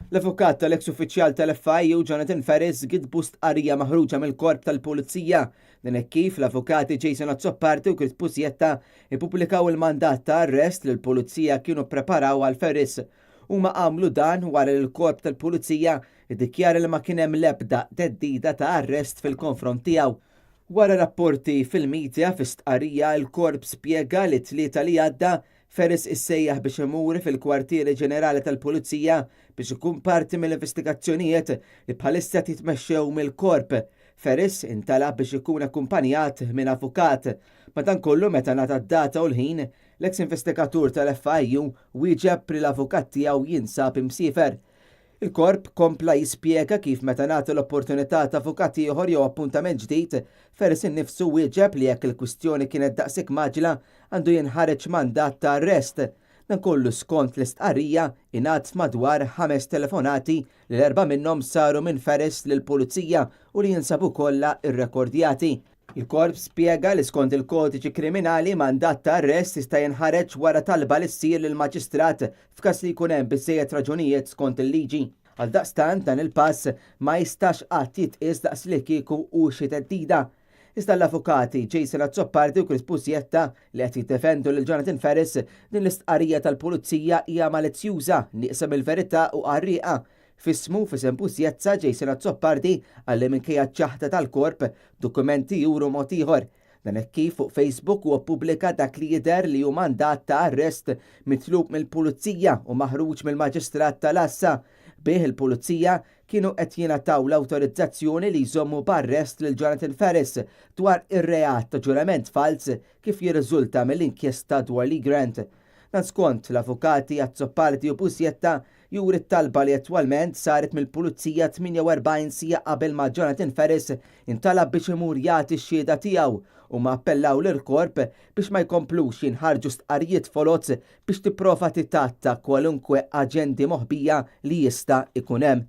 L-avukat tal-eks uffiċjal tal-FIU Jonathan Ferris gidbu stqarrija maħruġa mill-Korp tal-Pulizija. Dan hekk kif l-avukati Jason Azzopardi u Chris Busietta ippubblikaw il-mandat ta' arrest li l-Pulizija kienu ppreparaw għal Ferris. Huma għamlu dan wara li l-Korp tal-Pulizija iddikjara li ma kien hemm l-ebda theddida ta' arrest fil-konfront tiegħu. Wara rapporti fil-media fi stqarrija l-Korp spjega li t-Tlieta li għadda Ferris issejjaħ biex imur fil-kwartieri ġenerali tal-Pulizija biex ikun parti mill-investigazzjonijiet li bħalissa qed jitmexxew mill-Korp. Ferris intalab biex ikun akkumpanjat minn avukat. Madankollu meta ngħata d-data u l-ħin, l-eks investigatur tal-FIU wieġeb li l-avukat tiegħu jinsab imsiefer. Il-Korp kompla jispjega kif meta ngħata l-opportunità ta' avukat ieħor jew appuntament ġdid, Ferris innifsu wieġeb li jekk il-kwistjoni kienet daqshekk mgħaġġla għandu jinħareġ mandat ta' arrest. Dan kollu skont l-istqarrija ingħad f'madwar ħames telefonati li l-erbgħa minnhom saru minn Ferris lill-Pulizija u li jinsabu kollha rrekordjati. Il-Korp spjega li skont il-Kodiċi Kriminali mandat ta' arrest jista' jinħareġ wara talba li ssir lill-Maġistrat f'każ li jkun hemm biżżejjed raġunijiet skont il-liġi. Għaldaqstant dan il-pass ma jistax qatt jitqies daqslikieku hu xi theddida. Iżda l-avukati Jason Azzopardi u Chris Busietta li qed jiddefendu lil Jonathan Ferris din l-istqarrija tal-Pulizija hija malizzjuża, nieqsa mill-verità u qarrieqa. F'ismu, f'isem Busiezza, Jason Azzopardi qal li minkejja ċ-ċaħda tal-Korp, dokumenti juru mod ieħor. Dan hekk kif fuq Facebook huwa ppubblika dak li jidher li hu mandat ta' arrest mitlub mill-Pulizija u maħruġ mill-Maġistrat tal-Għassa. Bih il-Pulizija kienu qed jingħataw l-awtorizzazzjoni li jżommu b'arrest lil Jonathan Ferris dwar ir-reat ta' ġurament falz kif jirriżulta mill-inkjesta dwar Lee Grant. Dan skont l-avukati Azzopardi u Busietta juri t-talba li attwalment saret mill-Pulizija 48 siegħa qabel ma Jonathan Ferris intalab biex imur jagħti x-xhieda tiegħu. Huma appellaw lill-Korp biex ma jkomplux jinħarġu stqarrijiet foloz biex tipprova titgħatta kwalunkwe aġendi moħbija li jista' ikun hemm.